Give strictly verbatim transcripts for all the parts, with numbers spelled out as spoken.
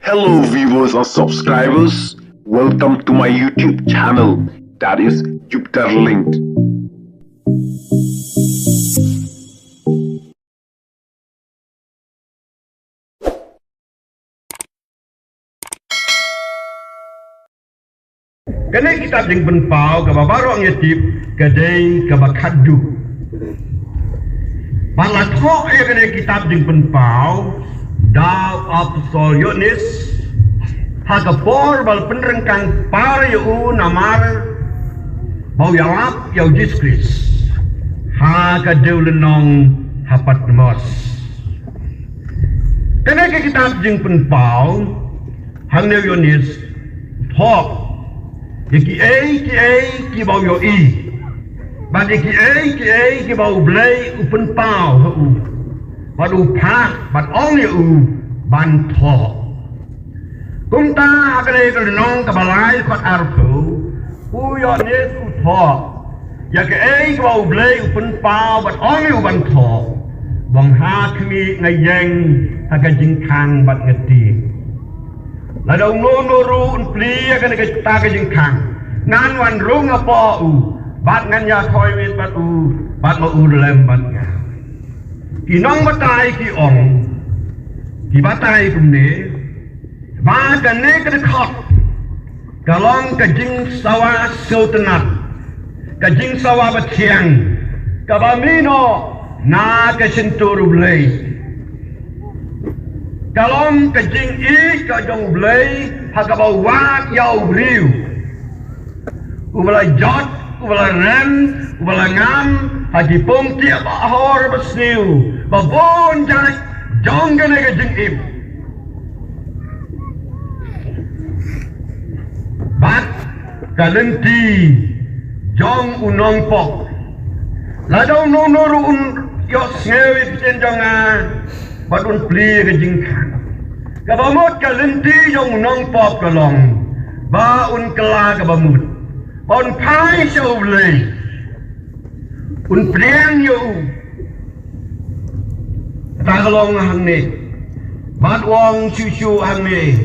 Hello, viewers and subscribers. Welcome to my YouTube channel, that is Jupiter Linked. Kane ka kitab Jingpynpaw kaba baroh ngi tip ka dei kaba khadduh. Bad la thoh ïa kane ka kitab Jingpynpaw da u Apostol Ïoannis ha ka por ba la pynryngkang par ïa u namar ba u ïalap ïa u Jisu Khrist ha ka dewlynnong ha Patmos. Kane ka kitab Jingpynpaw, hangne u Ïoannis u thoh ïa kiei kiei kiba u ïohi bad ïa kiei kiei kiba U Blei u pynpaw ha u bad u phah bad ong ïa u ban thoh. Kumta ha kane ka lynnong kaba lai dkhot arphew, u Ïoannis u thoh ïa kaei kaba U Blei u pynpaw bad ong ïa u ban thoh. Bad ha khmih nga ïeng ha ka jingkhang bad nga tieng. Lada uno uno ruh un plie ïa kane kata ka jingkhang, ngan wan rung hapoh u bad ngan ïakhoi miet bad u bad ma u lem bad nga. Ki nongbatai ki ong, ki batai kumne, ba kane ka dkhot ka long ka jingsawa sngewtynnat, ka jingsawa bathiang kaba mih noh na ka shyntur U Blei. Ka long ka jingïeit ka jong U Blei ha kaba u wad ïa u briew uba la jot, uba la rem, uba la ngam ha ki pung tiah bahor basniew ba bun jait jong kane ka jingim. Bad ka lynti jong u nongpop, lada uno uno ruh un ïohsngew ïa ka ktien jong nga bad un plie ka jingkhang, kaba mut ka lynti jong u nongpop ka long ba un kylla kaba mut, ba un phai sha U Blei, un pdiang ïa u. Kata ka long hangne. Bad u ong shuh shuh hangne,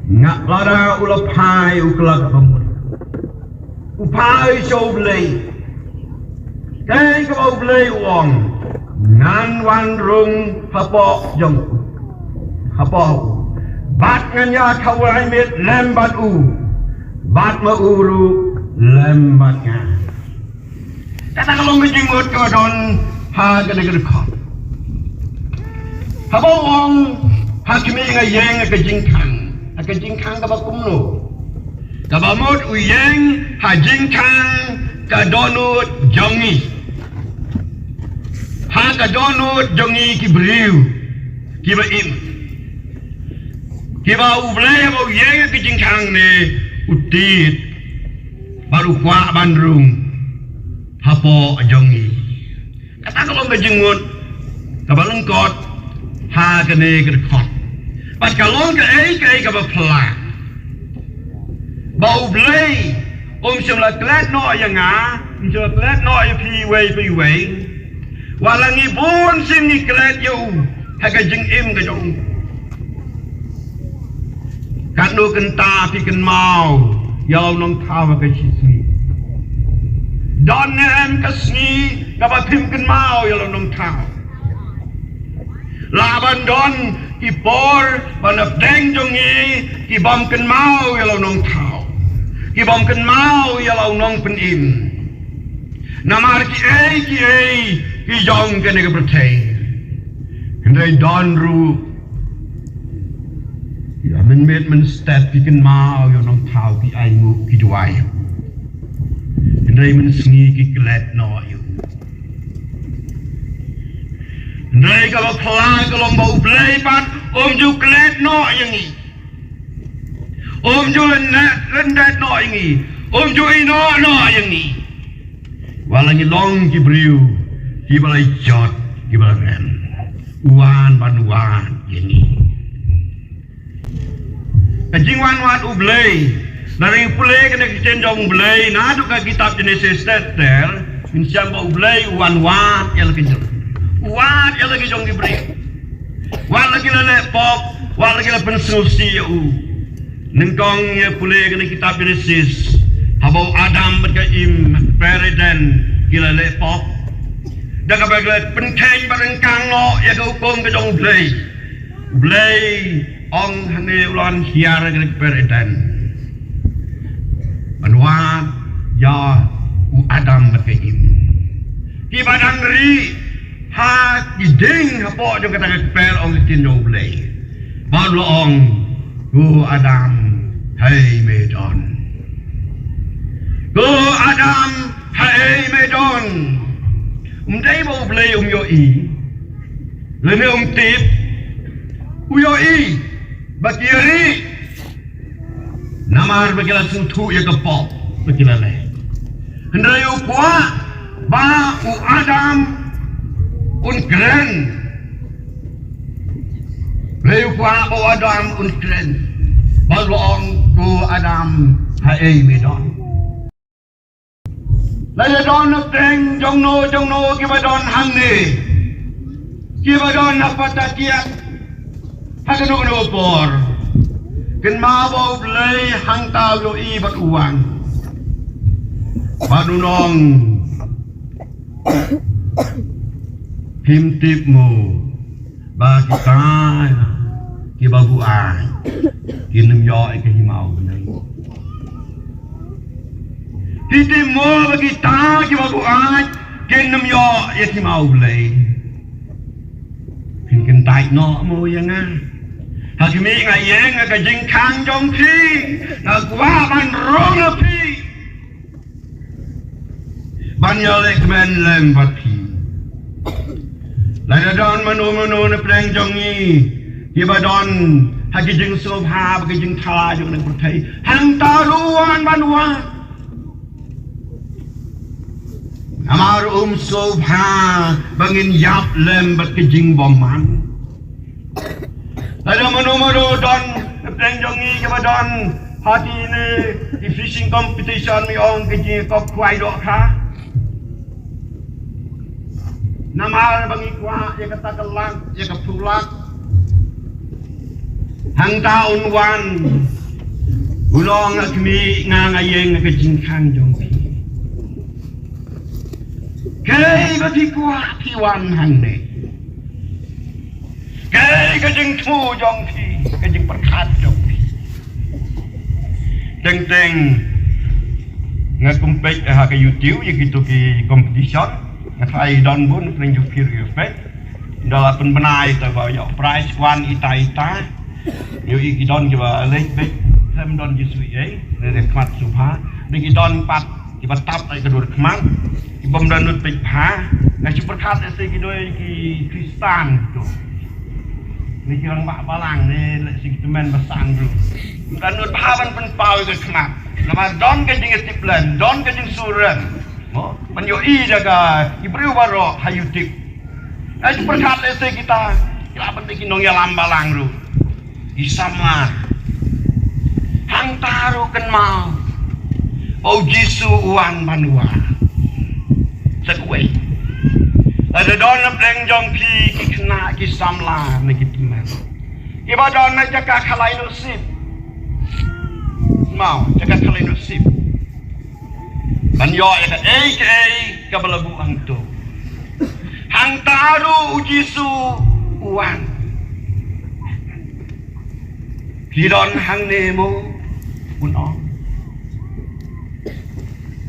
nga, lada u la phai u kylla kaba mut, u phai sha U Blei, kaei kaba U Blei u ong, ngan wan rung hapoh jong u, hapoh u bad ngan ïakhawai miet lem bad u bad ma u ruh lem bad nga. Kata ka long ka jingmut kaba don ha kane ka dkhot. Haba u ong ha khmih nga ïeng ha ka jingkhang, ha ka jingkhang kaba kumno? Kaba mut u ïeng ha jingkhang ka dohnud jong ngi, ha ka dohnud jong ngi ki briew kiba im, kiba U Blei haba u ïeng ha ka jingkhang ne u tied bad u kwah ban rung hapoh jong ngi. Kata ka long ka jingmut kaba lyngkot ha kane ka dkhot. Bad ka long kaei kaei kaba phylla ba U Blei um shym la klet noh ïa nga, um shym la klet noh ïa phi iwei pa iwei. Wat la ngi bun sien ngi klet ïa u ha ka jingim ka jong u. Katno kynta phi kynmaw ïa la u nongthaw ha ka shisngi? Don ne em ka sngi kaba phim kynmaw ïa la u nongthaw? Lah ban don ki por ba na pdeng jong ngi ki bym kynmaw ïa la u nongthaw, ki bym kynmaw ïa la u nongpynim. Namar kiei kiei ki jong kane ka pyrthei. Hynrei don ruh ïa mynmiet mynstet ki kynmaw ïa u nongthaw, ki ainguh, ki duwai. Hynrei mynsngi ki klet noh ïa u. Hynrei kaba phylla ka long ba U Blei pat um ju klet noh ïa ngi. Um ju lyndet, lyndet noh ïa ngi. Um ju ïehnoh noh ïa ngi. Wat la ngi long ki briew kiba la jot, kiba la rem, u wan ban wad ïa ngi. Ka jingwan wad U Blei, lada ngi pule kane ka ktien jong U Blei naduh ka kitab Jenesis ter ter, ngin shem ba U Blei u wan wad ïa la ki jong, u wad ïa la ki jong ki briew. Wat la ki la leh pop, Wat la ki la pynsngewsih ïa u. Nyngkong ïa pule kane kitab Genesis, haba u Adam bad ka Im ha kper Eden ki la leh pop, da kaba ki la pynkheiñ bad ryngkang noh ïa ka hukum ka jong U Blei. U Blei ong hangne u la wan hiar ha kane ka kper Eden ban wad ïa u Adam bad ka Im, kiba dang rieh ha ki dieng hapoh jong kata ka kper, ong ka ktien jong U Blei. Bad u la ong, ko Adam, haei me don? Ko Adam, haei me don? Ym dei ba U Blei um ïohi lane um tip, u ïohi ba ki rieh. Namar ba ki la sngewthuh ïa ka pop ba ki la leh. Hynrei u kwah ba u Adam un kren. Hynrei u kwah ba u Adam un kren. Bad u ong, ko Adam, haei me don? Lada don na pdeng jongno jongno kiba don hangne, kiba don ha pata kiad ha kano kano ka por, kynmaw ba U Blei hangta u ïohi bad u wan. Bad un ong, phim tip mo ba kita kiba buaid kin ym ïoh ïa ka hima U Blei? Phim tip mo ba kita kiba buaid kin ym ïoh ïa ka hima U Blei? Phin kyntait noh mo ïa nga? Ha khmih, nga ïeng ha ka jingkhang jong phi, nga kwah ban rung ha phi, ban ïaleh kmen lem bad phi. Lada don mano mano na pdeng jong ngi kiba don ha ki jingsngewbha bad ki jingthala jong ka pyrthei, hangta ruh wan ban wad. Namar um sngewbha ba ngin ïap lem bad ka jingbymman. Lada mano mano don na pdeng jong ngi kiba don ha kine ki fishing competition, ngi ong ka jingïakop khwai dohkha. Namar ba ngi kwah ïa kata ka lak, ïa ka phew lak, hangta un wan, un ong, ha khmih, nga, nga ïeng ha ka jingkhang jong phi. Kaei ba phi kwah phi wan hangne? Kaei ka jingthmu jong phi, ka jingpyrkhat jong phi? Teng teng nga kum peit ha ka YouTube ïa kito ki competition, nga tharai don bun pynjukir ïa peit. Ynda la pynbna ïa ta ba ïoh prize wan ita ita. Ïoh i ki don kiba leit beit, ym don ki sui ei, ne khmat sngewbha. Ne ki don pat kiba tap ai ka dur khmat, ki bym don nud peit bha. Nga shu pyrkhat lehse ki dei ki Khristan tu. Ne ki rangbah balang ne lehse ki tymmen basan tu. Ym don nud bha ban pynpaw ïa ka khmat. Namar don ka jingïatip lem, don ka jingsurrem. Mo, ban ïohi da ka ki briew baroh ha YouTube. Nga shu pyrkhat lehse kita ki lah ban dei ki nongïalam balang ruh. Ki samla. Hangta ruh kynmaw ba U Jisu u wan ban wad. Sa kawei. Lada don na pdeng jong phi ki khynnah, ki samla ne ki tymmen, kiba don na jaka khalai nusip. Mo, jaka khalai nusip. Ban ïoh ïa kaei kaei kaba la buh hangto. Hangta ruh U Jisu u wan. Phi don hangne mo? Un ong.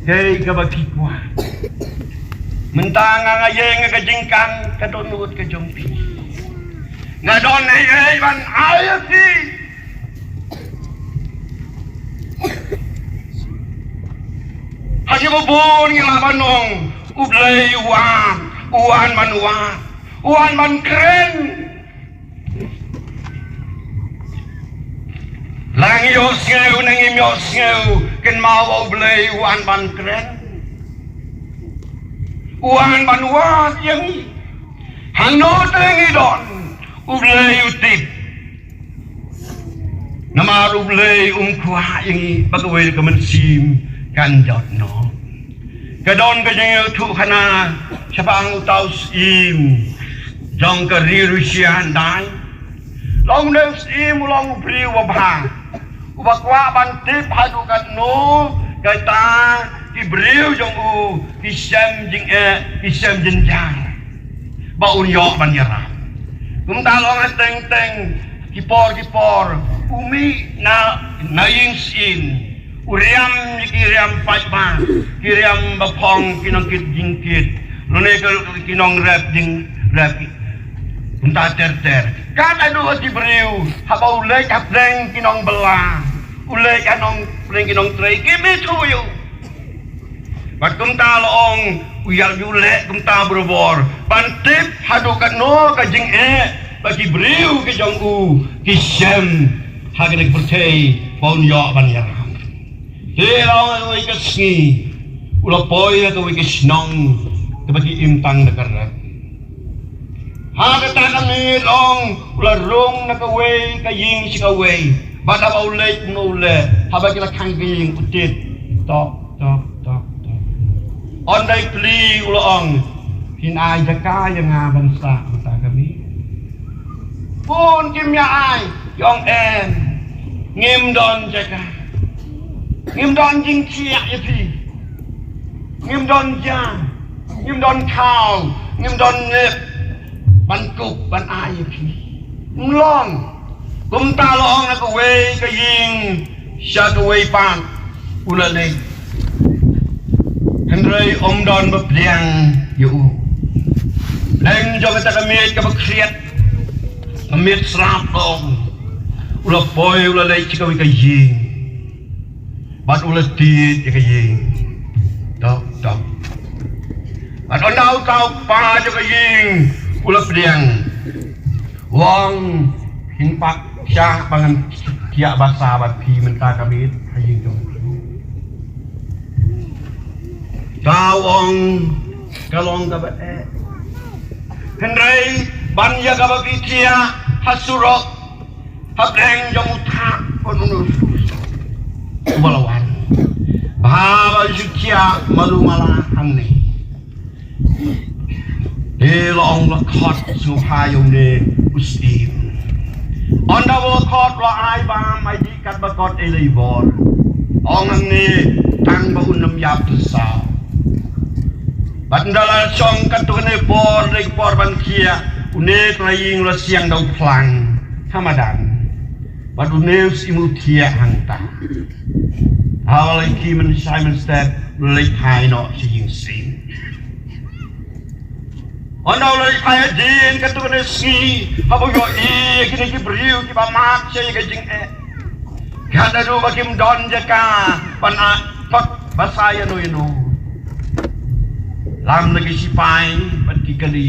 Kaei kaba phi kwah. Mynta nga, nga ïeng ha ka jingkhang, ka dohnud ka jong phi. Nga don ei ei ban ai ïa phi. Ha kiba bun ngi lah ban ong, U Blei u wan, u wan ban wad, u wan ban kren. La ngi ïohsngew ne ngim ïohsngew, kynmaw ba U Blei u wan ban kren, u wan ban wad ïa ngi. Hangno te ngi don, U Blei u tip. Namar U Blei um kwah ïa ngi ba kawei ka mynsiem kan jot noh. Ka don ka jingïathuhkhana shaphang uta u syiem jong ka ri Russia hyndai. Long u Syiem u long u briew uba bha, uba kwah ban tip haduh katno kata ki briew jong u ki shem jingeh, ki shem jynjar, ba un ïoh ban ïarap. Kumta long ha teng teng, ki por ki por, u mih na, na ïing syiem, u riam ïa ki riam paidbah, ki riam ba phong, ki nongkit jingkit, lane ka, ki nongrep jingrep. Kumta ter ter. Kat haduh ki briew, haba u leit ha pdeng ki nongbylla, u leit ha nong pdeng ki nongtrei, ki mih through ïa u. Bad kumta la ong, u ïa u leh kumta barabor, ban tip haduh katno ka jingeh ba ki briew ki jong u ki shem ha kane ka pyrthei, ba un ïoh ban ïarap. Te la ong, ha kawei ka sngi u la poi ha kawei ka shnong kaba ki im tang da ka rep. Ha kata ka miet long u la rung na kawei ka ïing sha kawei. Bad haba u leit kumno u leh, haba ki la khang ka ïing u tit. Tok, tok, tok, tok. Ynda i pli u la ong, phin ai jaka ïa nga ban sah mynta ka miet? Bun kim ïa ai. Ong em, ngim don jaka, ngim don jingthiah ïa phi, ngim don ja, ngim don khaw, ngim don nep ban kup ban ai ïa phi. Ym long. Kumta la ong na kawei ka ïing sha kawei pat u la leit. Hynrei ym don ba pdiang ïa u. Pdeng jong kata ka miet kaba khriat, ka miet srap, la ong, u la poi u la leit sha kawei ka ïing. Bad u la tied ïa ka ïing. Tok, tok. Bad ynda uta u kpa jong ka ïing u la pdiang, u ong, phin pyrshah ban ngan thiah basa bad phi mynta ka miet ha ïing jong phi? Uta u ong, ka long kaba eh. Hynrei ban ïa kaba phi thiah ha surok, ha pdeng jong u thah, ko nunu uba la wan, ba haba u thiah malu mala hangne. Te la ong, la khot sngewbha ïa une u syiem. Ynda ba la khot, la ai bam, ai dih katba kot ei lei bor. Ong hangne, tang ba un ym ïap tyrsaw. Bad ynda la shong katto katne por, dei ka por ban thiah, une u trai ïing u la siang da u phlang ha madan. Bad une u syiem u thiah hangta. Haba la ïakhih mynshai mynstep, u la leit phai noh sha ïing syiem. Ynda u la leit phai hadien katto katne sngi, haba u ïohi ïa kine ki briew kiba mad sha ïa ka jingeh, kat haduh ba kim don jaka ban ai, ban basa ïano ïano, lam la ki shipai bad ki kali,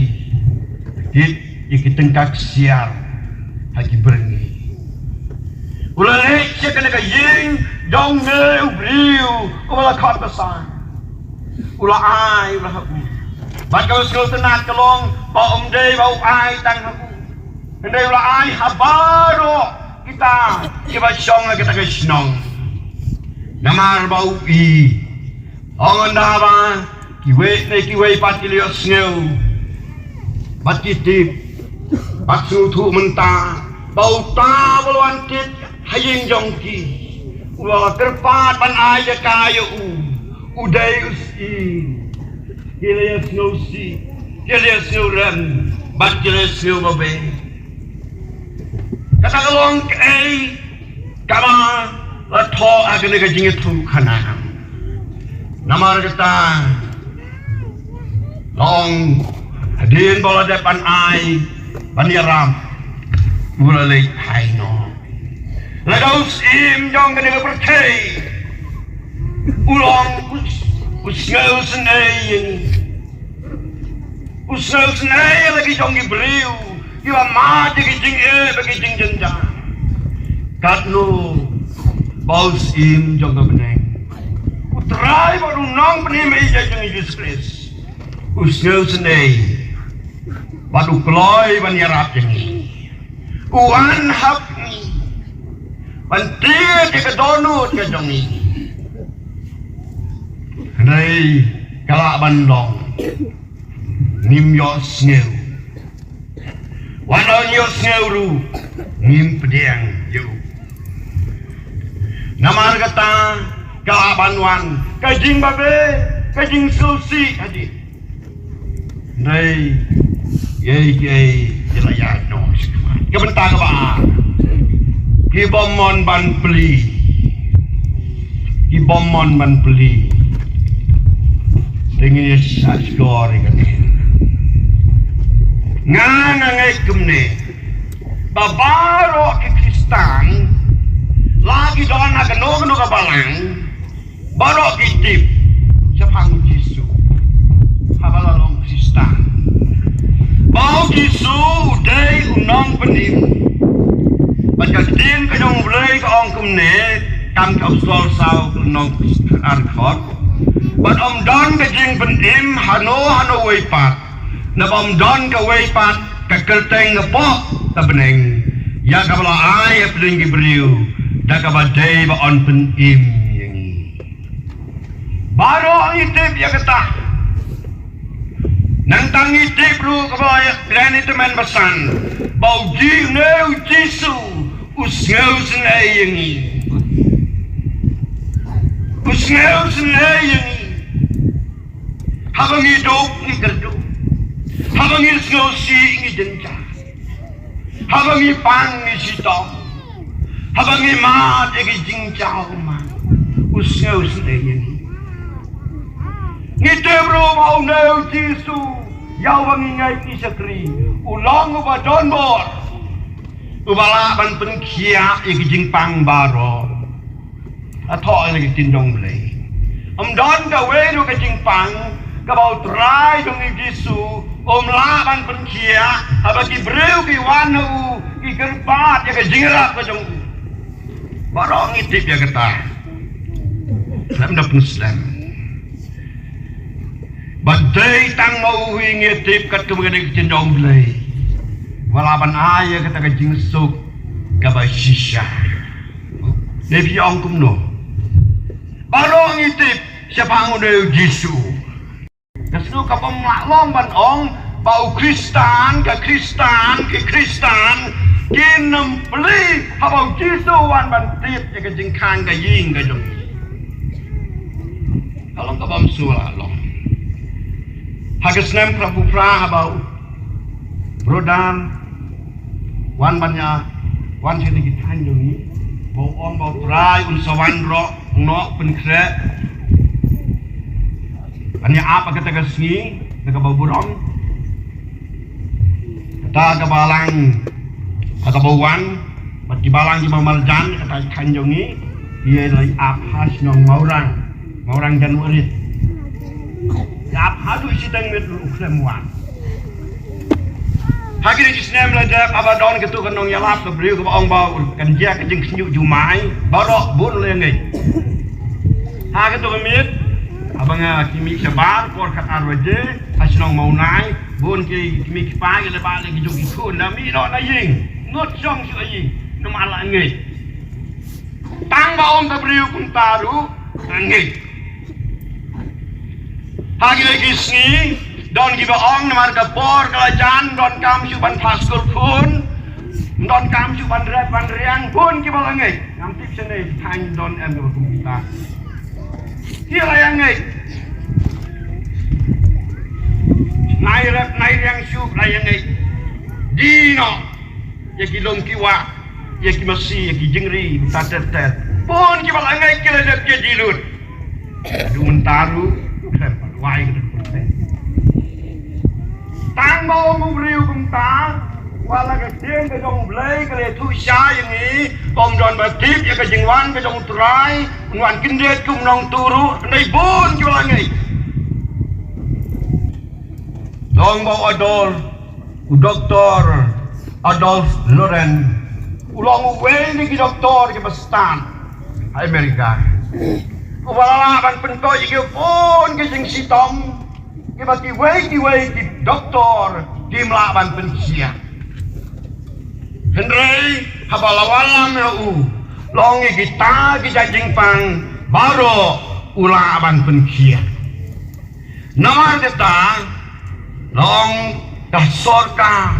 ki ïa ki tyngka ksiar ha ki byrngi. U la leit sha kane ka ïing jong une u briew uba la khot basa. U la ai, u la ha u. Bad kaba sngewtynnat ka long ba ym dei ba u ai tang ha u, hynrei u la ai ha baroh kita kiba shong ha kata ka shnong. Namar ba u i, ong ynda ba kiwei ne kiwei pat ki la ïohsngew bad ki tip, bad sngewthuh mynta ba uta uba la wan tied ha ïing jong ki, uba la kyrpad ban ai jaka ïa u, u dei u syiem. Ki la ïohsngew sih, ki la ïohsngew rem, bad ki la ïohsngew babe. Kata ka long kaei kaba la thoh ha kane ka jingïathuhkhana? Namar kata, la ong, hadien ba la dep ban ai, ban ïarap, u la leit phai noh. Lada u syiem jong kane ka pyrthei u long u, u sngewsynei ïa ngi, u sngewsynei ïa la ki jong ki briew kiba mad ïa ki jingeh bad ki jingjynjar, katno ba u syiem jong ka bneng, u Trai bad u Nongpynim ïa jong ngi Jisu Khrist, u sngewsynei bad u kloi ban ïarap ïa ngi. U wan hap ngi ban tied ïa ka dohnud ka jong ngi. Hynrei ka lah ban long ngim ïohsngew. Wat ong ïohsngew ruh, ngim pdiang ïa u. Namar kata, ka lah ban wan ka jingbabe, ka jingsngewsih hadien. Hynrei, ïa, ïa, ïa la ïa nong shi khmat. Ka bynta kaba ar, ki bym mon ban plie. Ki bym mon ban plie. Te ngin ïa sngap shuh ïa kane. Nga, nga ngeit kumne, ba baroh ki Khristan, la ki don ha kano kano ka balang, baroh ki tip shaphang u Jisu, haba la long Khristan, ba u Jisu u dei u nongpynim. Bad ka ktien ka jong u Blei ka ong kumne, kam ka Apostol saw, nong ar khot: Bad ym don ka jingpynim hano hano wei pat, naba ym don kawei pat ka kyrteng hapoh ka bneng, ïa kaba la ai hapdeng ki briew, da kaba dei ba yn pynim ïa ngi. Baroh ngi tip ïa kata. Nangta ngi tip ruh kaba ïa kren ïa tymmen basan, ba u Ji-, une u Jisu u sngewsynei ïa ngi. U sngewsynei ïa ngi. Haba ngi duk ngi kyrduh. Haba ngi sngewsih ngi jynjar. Haba ngi pang ngi shitom. Haba ngi mad ïa ki jingjaw man, u sngewsynei ïa ngi. Ngi tip ruh ba une u Jisu, ïa uba ngi ngeit ngi shakri, u long uba donbor, uba lah ban pynkhiah ïa ki jingpang baroh. Ïathuh ïa la ki ktien jong u Blei. Ym don kawei ruh ka jingpang kaba u Trai jong ngi u Jisu um lah ban pynkhiah, haba ki briew ki wan ha u, ki kyrpad ïa ka jingïarap ka jong u. Baroh ngi tip ïa kata. Khlem da pynslem. Ba dei tang ma u hi ngi tip katkum kane ka ktien jong u Blei, ba lah ban ai ïa kata ka jingsuk kaba shisha. Dei phi ong kumno? Baroh ngi tip shaphang une u Jisu. Ka shu ka bym lah long ban ong ba u Khristan, ka Khristan, ki Khristan kin ym plie haba u Jisu u wan ban tip ïa ka jingkhang ka ïing ka jong ngi. Ka long ka bym shu lah long. Ha ka snem phra phew phra haba u Brother wan ban ïa, wan sha ki thaiñ jong ngi, ba u ong ba u Trai un sa wan baroh, u Noah pynkhreh. Ban ïa ap ha kata ka sngi, da kaba burom. Kata ka balang, kata ka ba wan, bad ki balang kiba marjan, kata ka khain jong ngi, ïa la ap ha shnong Mawrang, Mawrang January. Ïa ap haduh shiteng miet ruh u khlem wan. Ha kine ki snem la dep, haba don katu ka nongïalap ka briew kaba ong ba kan jia ka jingkhynñiuh jumai, baroh bun la ngeit. Ha katu ka miet, haba nga ki mih shabar, por khatar baje, ha shnong Mawnai, bun ki, ki mih ki pa, ki la bah leh ki jong ki khun, da mih noh na ïing, ngut shong shuh ïing, namar la ngeit. Tang ba ong ka briew kumta ruh, la ngeit. Ha kine ki sngi, don kiba ong namar ka por ka la jan, donkam shuh ban phah skul khun, donkam shuh ban rep ban riang, bun kiba la ngeit. Ngam tip shane thaiñ don em kaba kum kita. Ki la ïa ngeit. Nai rep, nai riang shuh la ïa ngeit. Dei noh ïa ki lum ki wah, ïa ki masi, ïa ki jingri, mynta ter ter. Bun kiba la ngeit ki la dep ki die lut. Haduh mynta ruh, khlem pat wai ka dei. Tang ba ong u briew kumta, wat la ka ktien ka jong u Blei ka la ïathuh sha ïa ngi, ba ym don ba tip ïa ka jingwan ka jong u Trai, un wan kyndit kum nongtuh ruh, hynrei bun kiba la ngeit. Long ba u Adolf, u Doktor Adolf Lorenz, u long uwei na ki doktor kiba stad ha Amerika, uba la lah ban pynkoit ïa ki bun ki jingshitom kiba kiwei kiwei ki doktor kim lah ban pynkhiah. Hynrei haba la wallam ïa u, long ïa kita ki jait jingpang baroh u lah ban pynkhiah. Namar kata, long ka sorkar,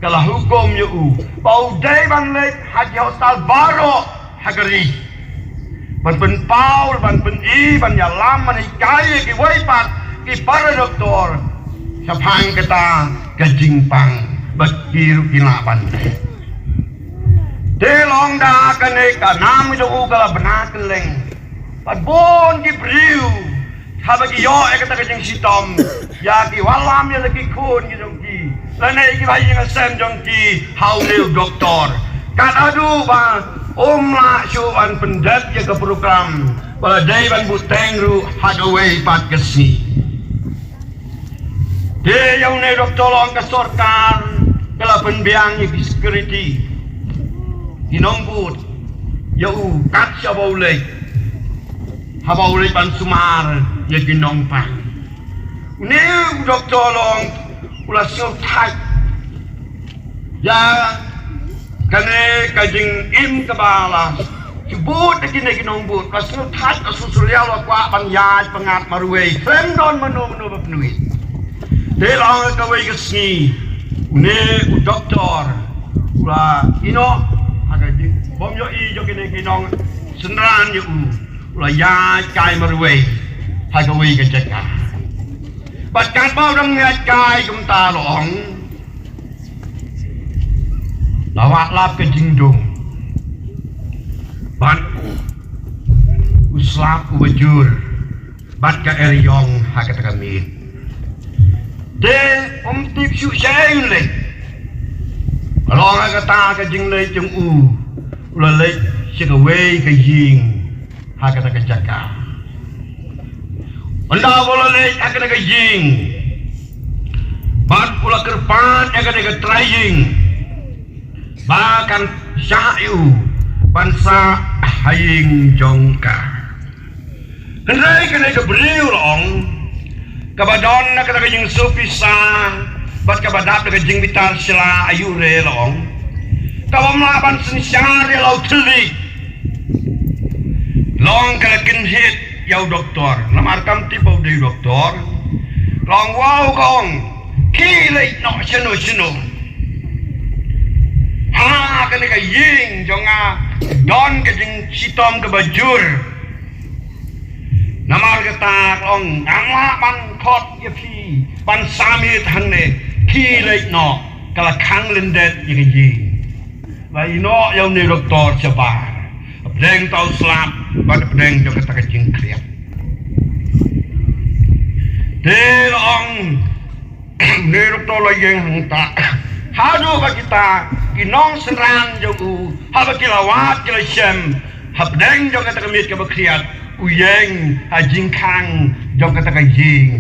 Ka la hukum ïa u ba u dei ban leit ha ki hostel baroh ha ka ri, ban pynpaw, ban pyni, ban ïalam, ban hikai ïa kiwei pat ki para doktor shaphang kata ka jingpang, ba ki ruh kin lah ban leit. Te long da kane ka nam jong u ka la bna kylleng. Bad bun ki briew haba ki ïoh ïa kata ka jingshitom, ïa ki wallam ïa la ki khun ki jong ki, lane ki bahaïing hasem jong ki, ha une u doktor. Kat haduh ba um lah shuh ban pyndep ïa ka program, ba la dei ban bteng ruh ha kawei pat ka sngi. Te ïa une u doktor long ka sorkar ka la pynbiang ïa ki security, ki nongbud ïa u kat shaba u leit, haba u leit ban sumar ïa ki nongpang. Une u doktor long u la sngewthait ïa kane ka jingim kaba la bud da kine ki nongbud. La sngewthait, la sngewsynei, la kwah ban ïaid pyngngad marwei, khlem don mano mano ba pynwit. Te long kawei ka sngi, une u doktor u la ïehnoh ha ka jingbym ïohi jong kine ki nongsynran ïa u, u la ïaid kai marwei ha kawei ka jaka. Bad katba u dang ïaid kai kumta, long la wad lap ka jingdum, bad u slap uba jur, bad ka eriong ha kata ka miet. Te um tip shuh shaei un leit. Ka long ha kata ka jingleit jong u, u la leit sha kawei ka ïing ha kata ka jaka. Ynda u la leit ha kata ka ïing, bad u la kyrpad ïa kata ka trai ïing ba kan shah ïa u ban sah ha ïing jong ka. Hynrei kane ka briew, long, kaba don na kata ka jingsngewpisa bad kaba dap da ka jingbitar sla aïu re, long, kaba ym lah ban synshar ïa la u thylliej, long ka la kynhied ïa u doktor. Namar kam tip ba u dei u doktor, long, wow, ka ong, khie leit noh shano shano ha kane ka ïing jong nga, don ka jingshitom kaba jur. Namar kata, long, ngam lah ban khot ïa phi ban sah miet hangne, khie leit noh. Ka la khang lyndet ïa ka ïing. La ïehnoh ïa une u doktor shabar, hapdeng uta u slap bad hapdeng jong kata ka jingkhriat. Te, long, une u doktor la ïeng hangta haduh ba kita ki nongsynran jong u, haba ki la wad ki la shem hapdeng jong kata ka miet kaba khriat, u ïeng ha jingkhang jong kata ka ïing,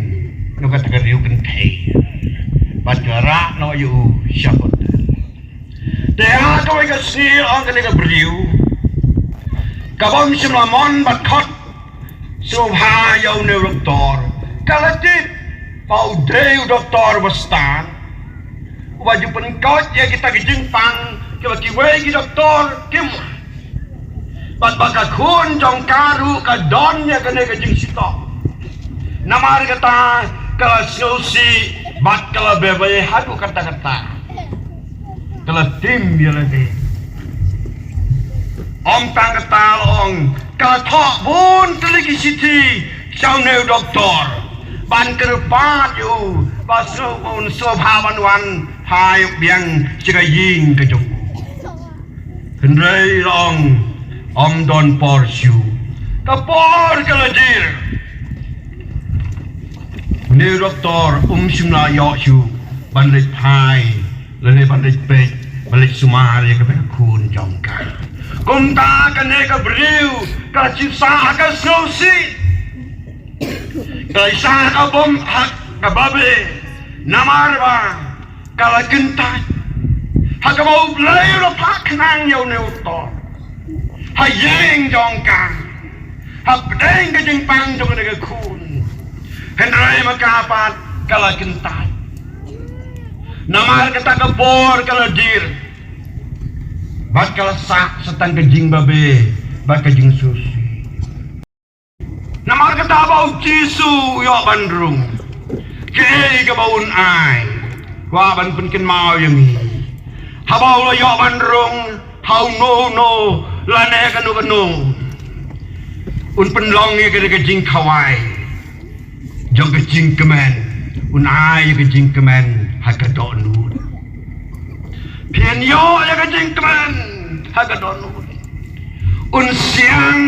jong kata ka riew kynthei, bad ki la rah noh ïa u sha hotel. Te ha kawei ka sngi, ong kane ka briew kabym shym la mon bad khot sngewbha ïa une u doktor, ka la tip ba u dei u doktor ba stad, uba ju pynkoit ïa kita ki jingpang kiba kiwei ki doktor kim. Bad ba ka khun jong ka ruh ka don ïa kane ka jingshitom. Namar kata, ka la sngewsih bad ka la bebe haduh katta katta. Ka la tim ïa lade. Ym tang kata, long, ka la thoh bun tylli ki shithi sha une u doktor ban kyrpad ïa u ba sngewbha, sngewbha ban wan ha ïa u biang sha ka ïing ka jong u. Hynrei, long, ym don por shuh. Ka por ka la dier. Une u doktor um shym la ïoh shuh ban leit phai, lane ban leit peit, ban leit sumar ïa kaba khun jong ka. Kumta kane ka briew ka la shu sah ha ka sngewsih, ka la sah ha ka bym, ha ka babe. Namar ba ka la kyntait. Ha kaba U Blei u la phah khnang ïa une u doktor ha ïing jong ka, hapdeng ka jingpang jong kane ka khun. Hynrei ma ka pat ka la kyntait. Namar kata ka por ka la dier, bad ka la sah sa tang ka jingbabe bad ka jingsngewsih. Namar kata ba U Jisu u ïoh ban rung, kaei kaba un ai, kwah ban pynkynmaw ïa ngi. Haba u la ïoh ban rung ha uno uno lane kano kano, un pynlong ïa ka jingkhawai jong ka jingkmen, un ai ïa ka jingkmen ha ka dohnud. Phin ïoh ïa ka jingkmen ha ka dohnud. Un siang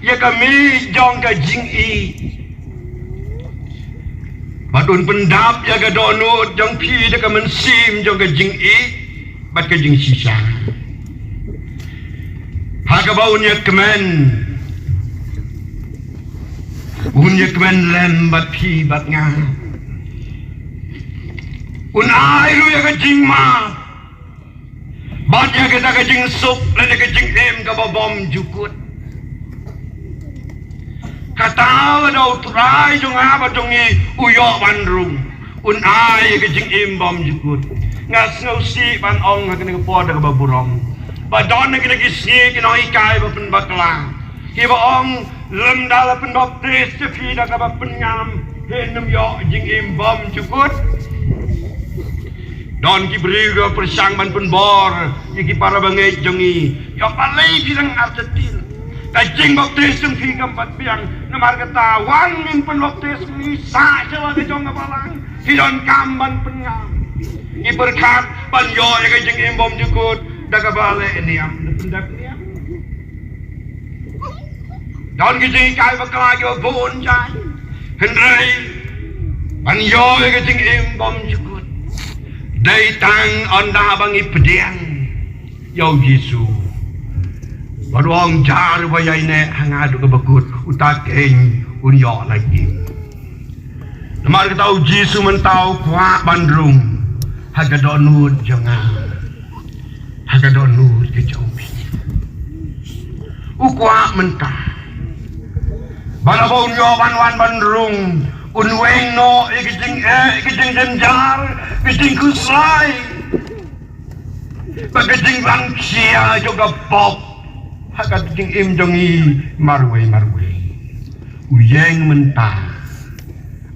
ïa ka mih jong ka jingïeit. Bad un pyndap ïa ka dohnud jong phi da ka mynsiem jong ka jingïeit bad ka jingshisha. Ha kaba un ïa kmen, un ïa kmen lem bad phi bad nga. Un ai ruh ïa ka jingma bad ïa kata ka jingsuk lane ka jingim kaba bymjukut. Kata lada u Trai jong nga bad jong ngi u ïoh ban rung, un ai ïa ka jingim bymjukut. Nga sngewsih ban ong ha kane ka por da kaba burom ba don ha kine ki sngi ki nonghikai ba pynbakla kiba ong, lymda la pynbaptis ïa phi da kaba pynngam, phin ym ïoh jingim bymjukut. Don ki briew kiba pyrshang ban pynbor ïa ki para bangeit jong ngi. Ïoh balei phi dang artatien? Ka jingbaptis jong phi kam pat biang. Namar kata wan ngin pynbaptis ngi sah sha la ka jong ka balang. Phi donkam ban pynngam. Ngi pyrkhat ban ïoh ïa ka jingim bymjukut da kaba leh niam, da pyndep niam. Don ki jinghikai bakla kiba bun jait. Hynrei ban ïoh ïa ka jingim bymjukut, dei tang ynda ba ngi pdiang ïa u Jisu. Bad u ong, jar uba ïaineh ha nga haduh kaba kut, uta keiñ un ïoh lait im. Namar kata u Jisu mynta u kwah ban rung ha ka dohnud jong nga, ha ka dohnud ka jong phi. U kwah mynta ba haba un ïoh ban wan ban rung, un weng noh ïa ka jingeh, ka jingjynjar, ka jingkhuslai bad ka jingrangkhia jong ka pop ha ka jingim jong ngi marwei marwei. U ïeng mynta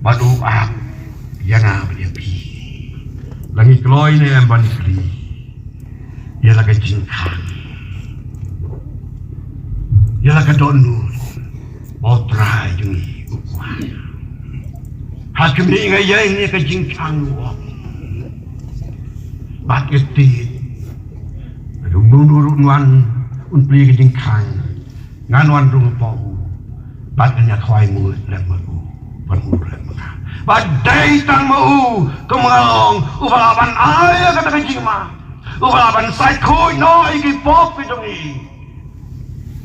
bad u ap ïa nga bad ïa phi. La ngi kloi ne em ban plie ïa la ka jingkhang, ïa la ka dohnud ba u Trai jong ngi u kwah. Ha khmih, nga ïeng ïa ka jingkhang, u ong. Bad ka tied, lada uno uno ruh un wan, un plie ka jingkhang, ngan wan rung hapoh u bad ngan ïa khawai nguid lem bad u, ban u lem bad nga. Bad dei tang ma u, kum nga ong, uba lah ban ai ïa kata ka jingma, uba lah ban sait khuid noh ïa ki pop ki jong ngi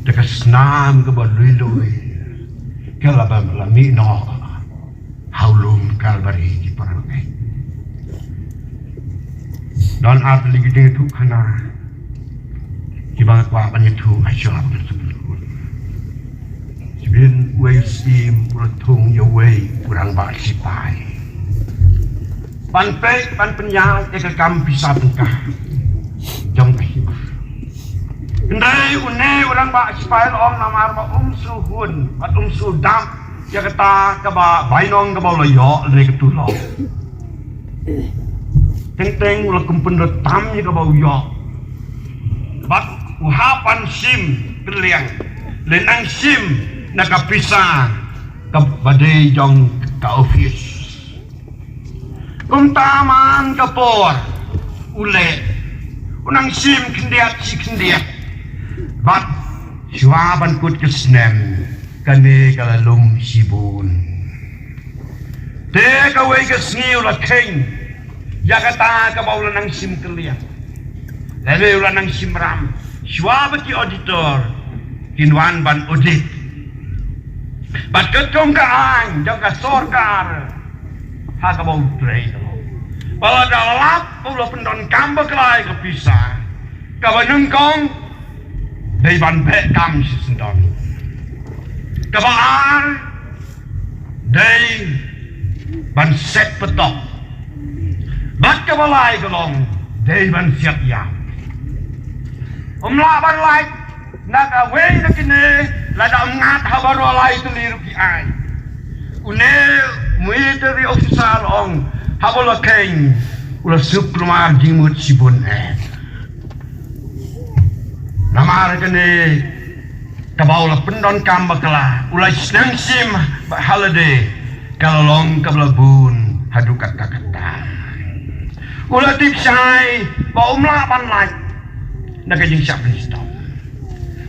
da ka snam kaba lui lui, ka la ba la mih noh ha u lum Kalbari, ki para bangeit. Don ar tylli ki jingïathuhkhana kiba nga kwah ban ïathuh ha shuwa ban sngewthuh. Shibun uwei u syiem u la thung ïa uwei u rangbah shipai ban peit, ban pynïaid ïa ka kam pisa tyngka jong ka hima. Hynrei une u rangbah shipai u la ong, namar ba um shu hun bad um shu dap ïa kata kaba bainong kaba u la ïoh lane ka tulop, teng teng u la kum pyndonkam ïa kaba u ïoh. Bad u hap ban shim kylliang, lane nang shim na ka pisa kaba dei jong ka ophis. Kumta man ka por u leh, u nang shim khyndiat shi khyndiat. Bad shuwa ban kut ka snem, kane ka la lum shibun. Te kawei ka sngi u la kheiñ ïa kata kaba u la nang shim kylliang, lane u la nang shim ram, shuwa ba ki auditor kin wan ban audit. Bad katkum ka aiñ jong ka sorkar ha kaba u trei ka long, ba lada lap ba u la pyndonkam bakla ïa ka pisa, kaba nyngkong dei ban beh kam shisyndon. Kaba ar dei ban set patok. Bad kaba lai ka long dei ban siat ïam. Um lah ban lait na kawei na kine lada um ngat ha baroh lai tylli ruh ki aiñ. Une u military officer u la ong, haba u la kheiñ u la suk kulmar jingmut shibun eh. Namar kane kaba u la pyndonkam bakla, u la sngewsih ba ha lade ka la long kaba la bun haduh katta katta. U la tip shai ba um lah ban lait na ka jingshah pynshitom.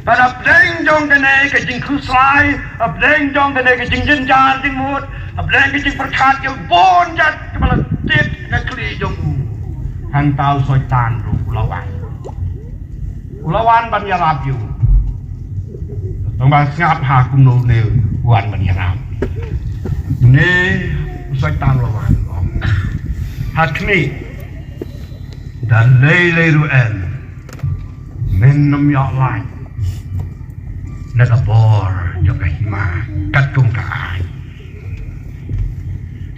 Bad hapdeng jong kane ka jingkhuslai, hapdeng jong kane ka jingjynjar jingmut, hapdeng ka jingpyrkhat ka bun jait kaba la tip na khlieh jong u, hangta u Soitan ruh u la wan. U la wan ban ïarap ïa u. Tang ba sngap ha kumno une u wan ban ïarap. Une u Soitan u la wan, u ong ha khmih, da lei lei ruh em, men nym ïoh lait na ka bor jong ka hima katkum ka aiñ.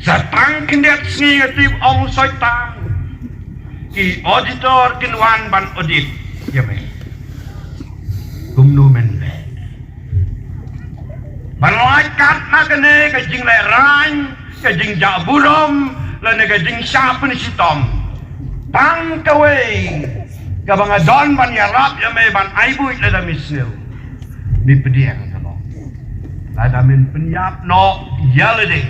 Sa tang khyndiat sngi, nga tip, ong u Soitan, ki auditor kin wan ban audit ïa me. Kumno men leh ban lait kat na kane ka jinglehraiñ, ka jingjah burom lane ka jingshah pynshitom? Tang kawei kaba nga don ban ïarap ïa me ban ai buit, lada me sngew, me pdiang ka long. Lada men pynïap noh ïa lade,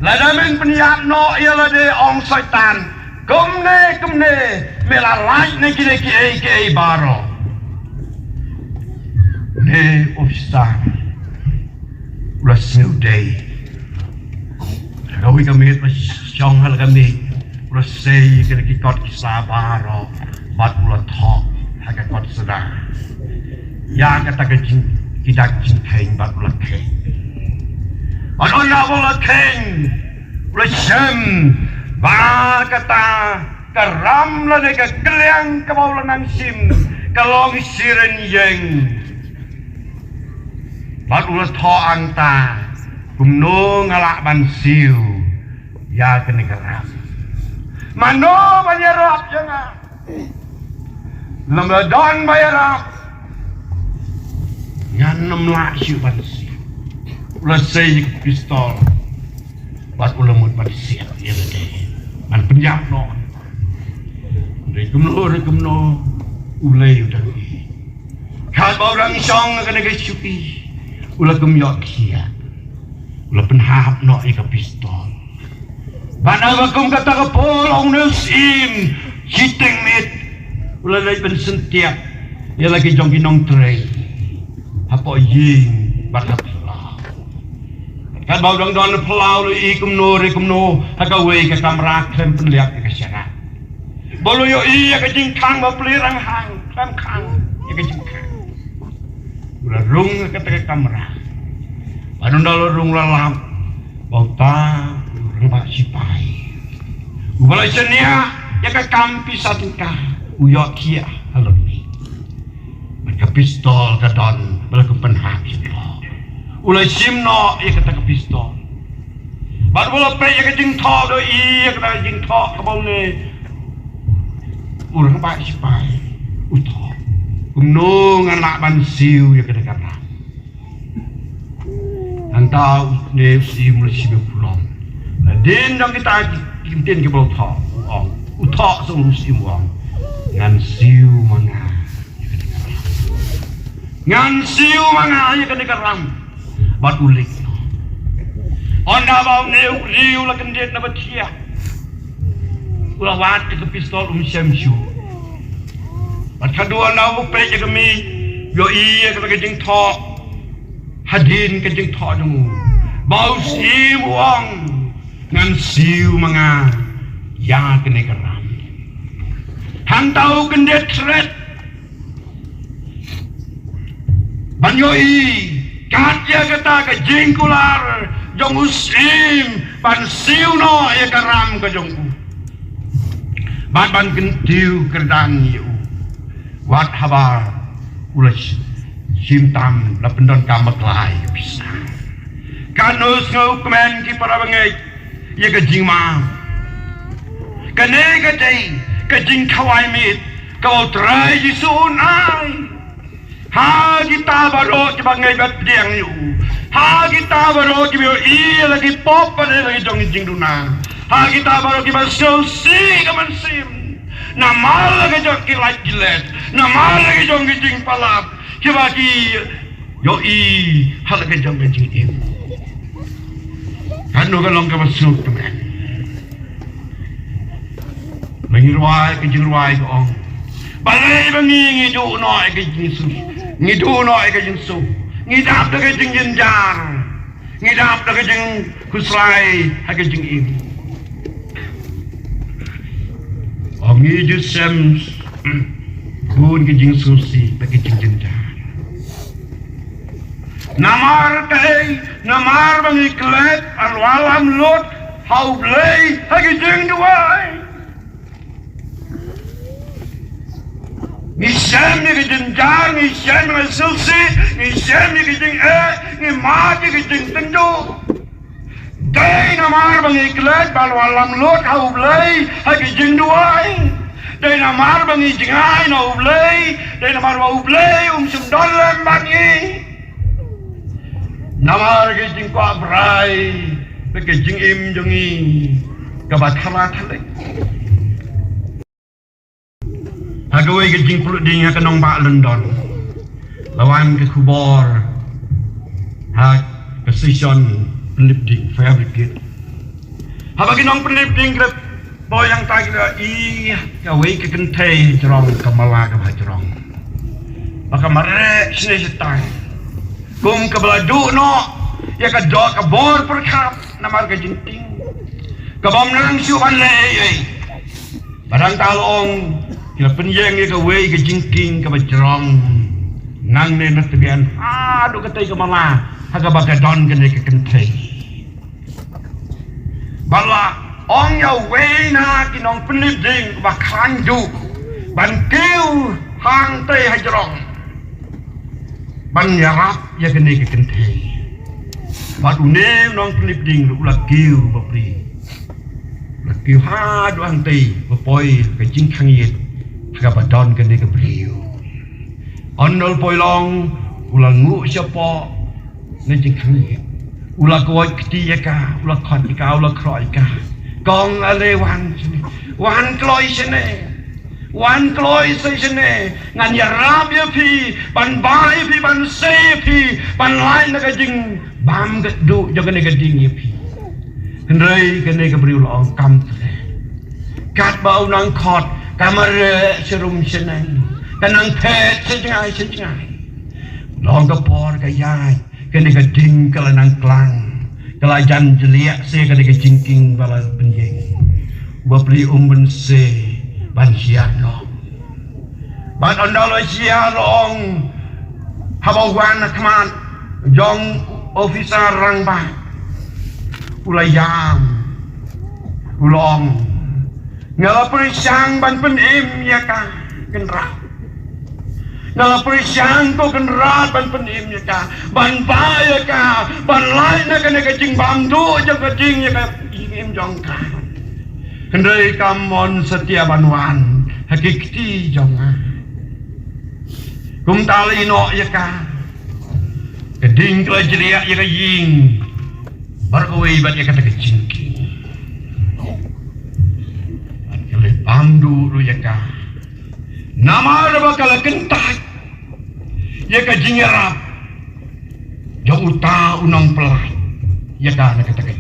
lada men pynïap noh ïa lade, ong Soitan, kumne kumne me la lait na kine kiei kiei baroh. Ne u Soitan u la sngewdei. Kawei ka miet ba shong ha la ka miet, u la sei kine ki kot ki sla baroh bad u la thoh ha ka kot sla ïa kata ka jing, ki dak jingkheiñ bad u la kheiñ. Bad ynda u la kheiñ, u la shem ba kata ka ram lane ka kylliang kaba u la nang shim ka long shirin ïeng. Bad u la thoh hangta, kumno nga lah ban siew ïa kane ka ram? Mano ban ïarap ïa nga? Lem la don ba ïarap, ngan nym lah shuh ban siew. U la sei ïa ka pistol bad u la mut ban siat ïa lade ban pynïap noh. Re kumno re kumno, u lei u dang i. Katba u dang shong ha kane ka shuki, u la kum ïoh khiah, u la pynhap noh ïa ka pistol. Bad haba kum kata ka por, ong une u syiem, shiteng miet u la leit ban syntiat ïa la ki jong ki nongtrei hapoh ïing bad ha phyllaw. Katba u dang don ha phyllaw, u la ïohi kumno re kumno ha kawei ka kamra khlem pynlip ïa ka sharad. Ba u la ïohi ïa ka jingkhang ba plie ranghang, khlem khang ïa ka jingkhang. U la rung ha kata ka kamra. Bad ynda u la rung, u la lap ba uta u rangbah shipai uba la shaniah ïa ka kam pisa tyngka, u ïoh khiah halor ne. Bad ka pistol ka don ba la kum pynhap sha u. U la shim noh ïa kata ka pistol. Bad u la peit ïa ka jingthoh, u ïohi ïa kata ka jingthoh kaba une u rangbah shipai u thoh. Kumno ngan lah ban siew ïa kata ka ram? Hangta une u syiem u la shim ïa u pulom. Hadien jong kita ki ktien kiba u thoh, u ong, u thoh sa u syiem u ong, ngan siew ma nga ïa kane ka ram. Ngan siew ma nga ïa kane ka ram. Bad u leit noh. Ynda ba une u briew u la kyndit na ba thiah, u la wad ïa ka pistol, um shem shuh. Bad khadduh ynda u peit ïa ka miej, u ïohi ïa kata ka jingthoh hadien ka jingthoh jong u, ba u syiem u ong, ngan siew ma nga ïa kane ka ram. Hangta u kyndit thret ban ïohi kat ïa kata ka jingkular jong u syiem ban siew noh ïa ka ram ka jong u bad ban kyntiew kyrdan ïa u. Wat haba u la sh-, shim tam, la pyndonkam bakla ïa ka pisa. Katno sngewkmen ki para bangeit ïa ka jingma. Kane ka dei ka jingkhawai miet kaba u Trai Jisu un ai ha kita baroh kiba ngeit bad pdiang ïa u, ha kita baroh kiba ïohi ïa la ki pop bad ïa la ki jong ki jingduna, ha kita baroh kiba sngewsih ka mynsiem. Namar la ka jong ki lait ki let, namar la ka jong ki jingpalat, kiba ki ïohi ha la ka jong ka jingim. Katno ka long kaba suk kmen. Ba ngi rwai ka jingrwai ka ong, balei ba ngi ngi duh noh ïa ka jingsuk, ngi duh noh ïa ka jingsuk, ngi dap da ka jingjynjar, ngi dap da ka jingkhuslai ha ka jingim. Ong ngi ju sem bun ka jingsngewsih bad ka jingjynjar. Namar kaei, namar ba ngi klet ban wallam lut ha U Blei ha ka jingduwai. Ngi sem ïa ka jynjar, ngi sem ïa ka sngewsih, ngi sem ïa ka jingeh, ngi mad ïa ka jingtynjuh. Dei namar ba ngi klet ban wallam lut ha U Blei ha ka jingduwai. Dei namar ba ngi jngai na U Blei, dei namar ba U Blei um shym don lem bad ngi. Namar ka jingkwah brai bad ka jingim jong ngi kaba thala thalei. Ha kawei ka jingpynlip ding ha ka nongbah London, la wan ka khubor ha ka station pynlip ding, fire brigade. Haba ki nongpynlip ding ki la poi hangta ki la ïohi kawei ka kynthei jrong, ka mala kaba jrong, ba ka mareh shane shatai. Kum kaba la duh noh ïa ka jong ka bor pyrkhat namar ka jingtieng, kaba ym nang shuh ban leh ei ei. Ba dang ta long, ki la pynïeng ïa kawei ka jingkieng kaba jrong. Nangne na tbian haduh katei ka mala ha kaba ka don kane ka kynthei. Ba la ong ïa uwei na ki nongpynlip ding ba khlaiñ duh ban kiew hangtei ha jrong ban ïarap ïa kane ka kynthei. Bad une u nongpynlip ding ruh u la kiew bapli. U la kiew haduh hangtei ba poi ka jingkhang ïit ha kaba don kane ka briew. Haba u la poi long, u la nguh shapoh na jingkhang ïit. U la koit kti ïa ka, u la khot ïa ka, u la khroh ïa ka. Kong ale wan shane, wan kloi shane. Wan kloi shane, ngan ïarap ïa phi, ban bah ïa phi, ban sei ïa phi, ban lait na ka jingbam ka duh jong kane ka ding ïa phi. Hynrei kane ka briew la ong kam treh. Katba u nang khot, ka mareh sharum shaneng, ka nang phet sha jngai sha jngai. Long ka por ka ïaid, kane ka ding ka la nang klang, ka la jan jliah sha kane ka jingkieng ba la pynïeng. Bapli um bynse ban shyiap noh. Bad ynda la shyiap la ong, haba wan ha khmat jong officer rangbah, u la ïam, u la ong, nga la pyrshang ban pynim ïa ka Kynrad. Nga la pyrshang ko Kynrad ban pynim ïa ka, ban bah ïa ka, ban lait na kane ka jingbam duh jong ka ding ïa ka jingim jong ka. Hynrei kam mon satia ban wan ha ki kti jong nga. Kumta la ïehnoh ïa ka. Ka ding ka la jriah ïa ka ïing baroh kawei bad ïa kata ka jingkieng. Bad ka la bam duh ruh ïa ka. Namar ba ka la kyntait ïa ka jingïarap jong uta u nongpynlait ïa ka na kata ka